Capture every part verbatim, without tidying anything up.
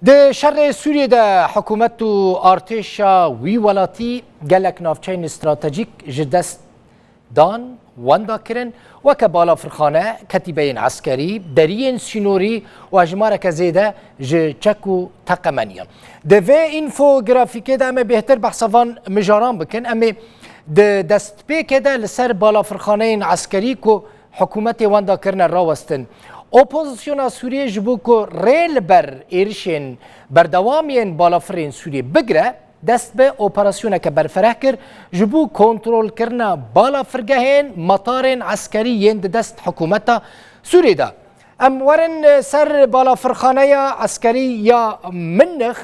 Di şerê Sûriyê de hikûmet û artêşa wî welatî gelek navçeyên stratejîk ji dest dan, wenda kirin, weke balafirxane, ketîbeyên eskerî, deriyên sînorî û hejmareke zêde ji çek û teqemeniyan. Di vê înfografîkê de em ê bêhtir behsa van mijaran bikin. Em ê di destpêkê de li ser balafirxaneyên eskerî ku hikûmetê wenda kirine rawestin. Opozisyona Sûriyê ji bo ku rê li ber êrişên berdewam yên balafirên Sûriyê bigire, dest bi operasyoneke berfereh kir, ji bo kontrolkirina balafirgehên, matarên eskerî yên di dest hikûmeta Sûriyê de. Em werin, e, ser balafirxaneya eskerî ya Minix,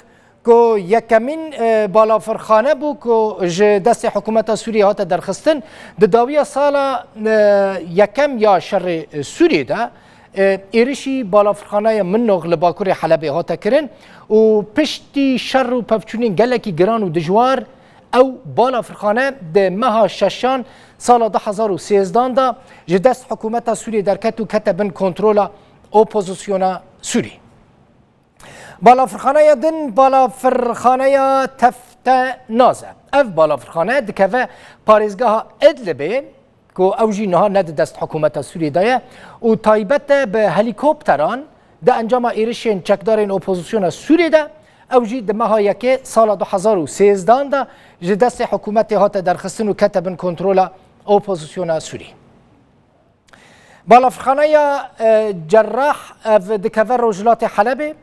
ku yekemîn, e, balafirxane bû ku ji destê hikûmeta Sûriyê hate derxistin. Di dawiya sala, e, yekem ya şerê Sûriyê de, e, êrişî balafirxaneya Minnox li bakurê Helebê hate kirin û piştî şer û pevçûnên gelekî giran û dijwar, ew balafirxane di meha şeşan sala du hezar û sêzdan de ji dest hikûmeta Sûriyê derket û kete bin kontrola opozisyona Sûrî. Balafirxaneya din balafirxaneya Tefte Naz e. Ev balafirxane dikeve parêzgeha Idlibê, ku ew jî niha ne di dest hikûmeta Sûriyê de ye û taybet e bi helîkopteran di encama êrişên çekdarên opozisyona Sûriyê de, ew jî di meha yekê sala du hezar û sêzdan de ji destê hikûmetê hate derxistin û kete bin kontrola opozisyona Sûrî. Balafirxaneya, e, Cerrah ev dikeve rojhilatê Helebê.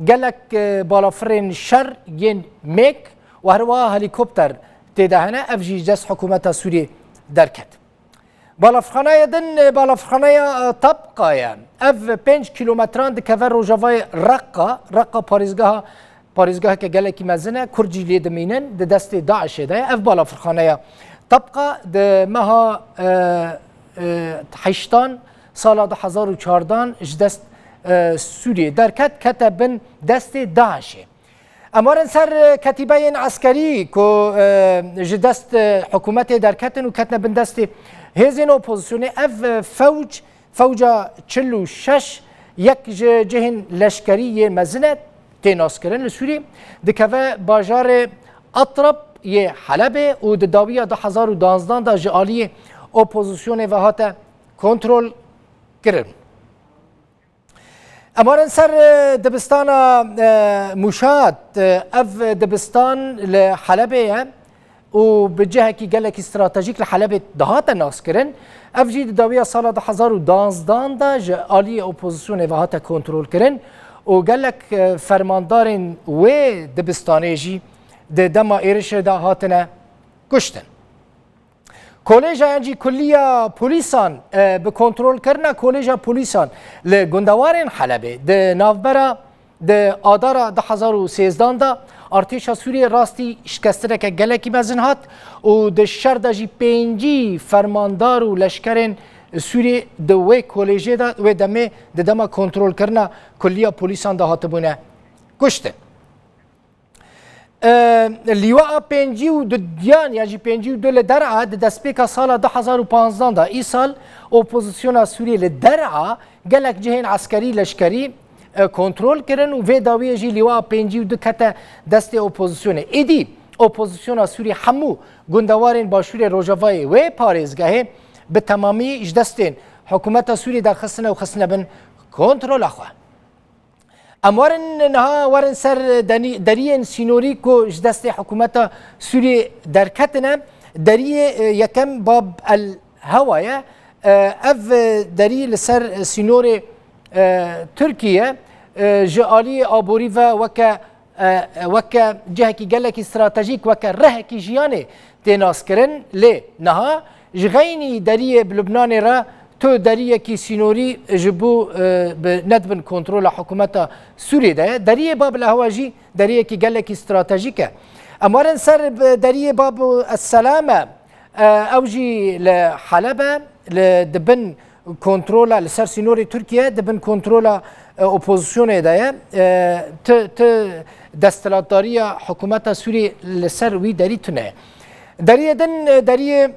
Gelek, e, balafirên şer yên mêk û herwiha helîkopter tê de hene. Ev jî ji dest hikûmeta Sûriyê derket. Balafirxaneya din, e, balafirxaneya, e, Tabqa ye. Ev pênc kîlometran dikeve rojavayê Reqqa. Reqqa parêzgeha, parêzgeheke gelekî mezin e. Kurd jî lê dimînin. Di destê DAIŞê de ye. Ev balafirxaneya Tabqa di meha, e, e, heştan sala du hezar û çardan ji dest, e, Sûriyê derket, kete bin destê DAIŞê. Em werin ser, e, ketîbeyên eskerî ku, e, ji dest, e, hikûmetê derketin û ketine bin destê hêzên opozisyonê. Ev, e, fewc, fewca çil û şeş, yek ji cihên leşkerî yê mezin e, tê naskirin li Sûriyê, dikeve bajarê Atrab yê Helebê û di dawiya du hezar û duwazdeh de ji aliyê opozisyonê ve hate kontrol kirin. Em werin ser, e, dibistana, e, Mûşat. E, ev dibistan li Helebê ye û bi cihekî gelekî stratejîk li Helebê dihate naskirin. Ev jî di dawiya sala du hezar û duwazdeh de ji aliyê opozisyonê ve hate kontrolkirin û gelek, e, fermandarên wê dibistanê jî di dema êrişê de hatine kuştin. Koleja yan jî kulliya polîsan, e, bi kontrolkirina koleja polîsan li gundewarên Helebê di navbera, di adara du hezar û sêzdan de artêşa Sûriyê rastî şikestineke gelekî mezin hat û di şer de jî pêncî fermandar û leşkerên Sûriyê di wê kolejê de, wê demê di dema kontrolkirina kulliya polîsan de hatibûne kuştin. E, Lîwaa pêncî û duyan ya jî pêncî û du li Der'a di destpêka sala du hezar û panzdan de, îsal opozisyona Sûriyê li Der'a gelek cihên eskerî leşkerî, e, kontrol kirin û vê dawiyê jî Lîwaa pêncî û du kete destê opozisyonê. Êdî opozisyona Sûrî hemû gundewarên başûrê rojavayê wê parêzgehê bi temamî ji destên hikûmeta Sûrî derxistine û xistine bin kontrola xwe. Em werin niha werin ser denî-, deriyên sînorî ku ji destê hikûmeta Sûriyê derketine. Deriyê, e, yekem Bab el Hewa ye. E, ev, e, derî li ser sînorê, e, Tirkiye, e, ji aliyê aborî ve weke, e, weke cihekî gelekî stratejîk, weke rihekî jiyanê tê naskirin. Lê niha ji xeynî deriyê bi Lubnanê re tu deriyekî sînorî ji bo, e, bi, ne di bin kontrola hikûmeta Sûriyê de ye. Deriyê Bab el Hewa jî deriyekî gelekî stratejîk e. Em werin ser bi deriyê Bab es Selame, e, ew jî li Heleb e, li, di bin kontrola, li ser sînorê Tirkiye, di bin kontrola, e, opozisyonê de ye. E, ti, ti desthilatdariya hikûmeta Sûriyê li ser wî derî tune ye. Deriyê din, e, deriyê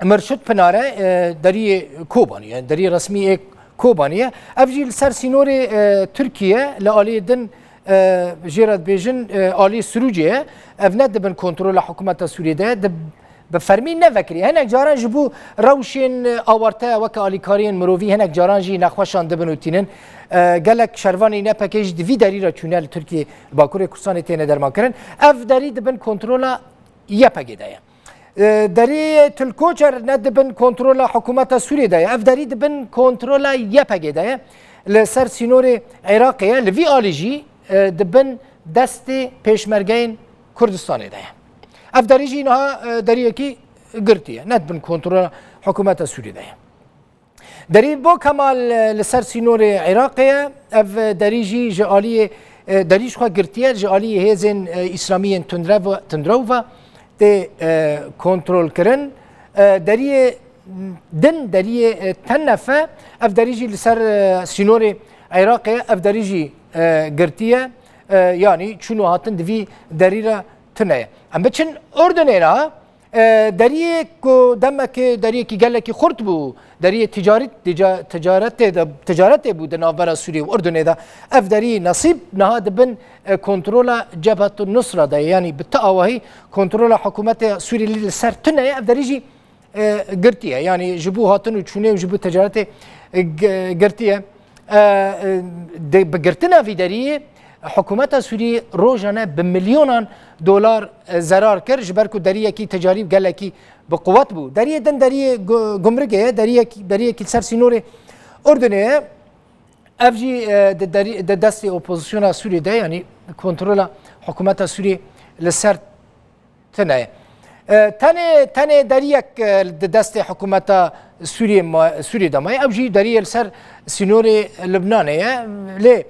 Mirşid Pinare, e, deriyê Kobanî ye, deriyê resmî ê Kobanî ye. Ev jî li ser sînorê, e, Tirkiye li aliyê din, e, jê re dibêjin, e, alî Sirûcê ye. Ev ne dibin kontrola hikûmeta Sûriyê de ye, di, bi fermî ne vekirî. Hinek caran ji bo rewşên, e, awarte weke alîkariyên mirovî hinek caran jî nexweşan dibin û tînin. E, gelek şervanî Y P G jî di vî derî re çûne li Tirkiyê, li Bakurê Kurdistanê têne dermankirin. Ev derî dibin kontrola Y P G de ye. E, derî Til Koçer ne dibin kontrola hikûmeta Sûriyê de ye. Ev derî dibin kontrola Y P G de ye. Li ser sînorê Iraqê ye. Li vî alî jî, e, dibin destê pêşmergeyên Kurdistanê de ye. Ev derî jî niha, e, deriyekî girtî ye. Ne dibin kontrola hikûmeta Sûriyê de ye. Derî Bo Kemal, e, li ser sînorê Iraqê ye. Ev, e, derî jî ji aliyê, e, derî ji xwe girtiye, ji aliyê hêzên, e, îslamiyên tundrev-, tundrew ve tê, e, kontrolkirin. E, deriyê din, deriyê, e, Tennefe, ev derî jî li ser, e, sînorê Iraqê ye. Ev derî jî, e, girtiye. E, yanî çûn û hatin di vî derî re tune ye. Em biçin Urdunê re. E, deriyê ku demekê deriyekî gelekî xurt bû, deriyê ticaret, tica-, ticaretê de, ticaretê bû di navbera Sûriyê û Urdunê de. Ev deriyê Nesîb niha dibin, e, kontrola Cebhetun Nusra de, yanî bi ti awahî kontrola hikûmetê Sûriyê li ser tune ye. Ev derî jî, e, girtî ye. Yanî ji bo hatin û çûnê û ji bo ticaretê, e, g-, girtî ye. E, e, de, bi girtina vî deriyê hikûmeta Sûriyê rojane bi milyonan dolar, e, zerar kir, ji ber ku deriyekî ticarî gelekî bi quwet bû. Deriyê din deriyê gu-, gumrikê ye, deriyekî, deriyekî li ser sînorê Urdunê ye. Ev jî, e, di derî-, di destê opozisyona Sûriyê de, yanî kontrola hikûmeta Sûriyê li ser tune ye. E, tenê, tenê deriyek, e, di destê hikûmeta Sûriyê ma-, Sûriyê de maye. Ew jî deriyê li ser sînorê Libnanê ye. Lê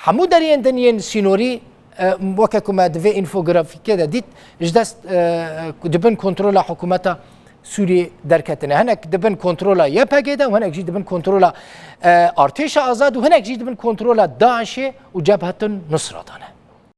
hemû deriyên din yên sînorî, e, weke ku me di vê înfografîkê de dît, ji dest, e, dibin kontrola hikûmeta Sûriyê derketine. Hinek dibin kontrola Y P G de û hinek jî dibin kontrola, e, Artêşa Azad û hinek jî dibin kontrola DAIŞê û Cebhetun Nusra de ne.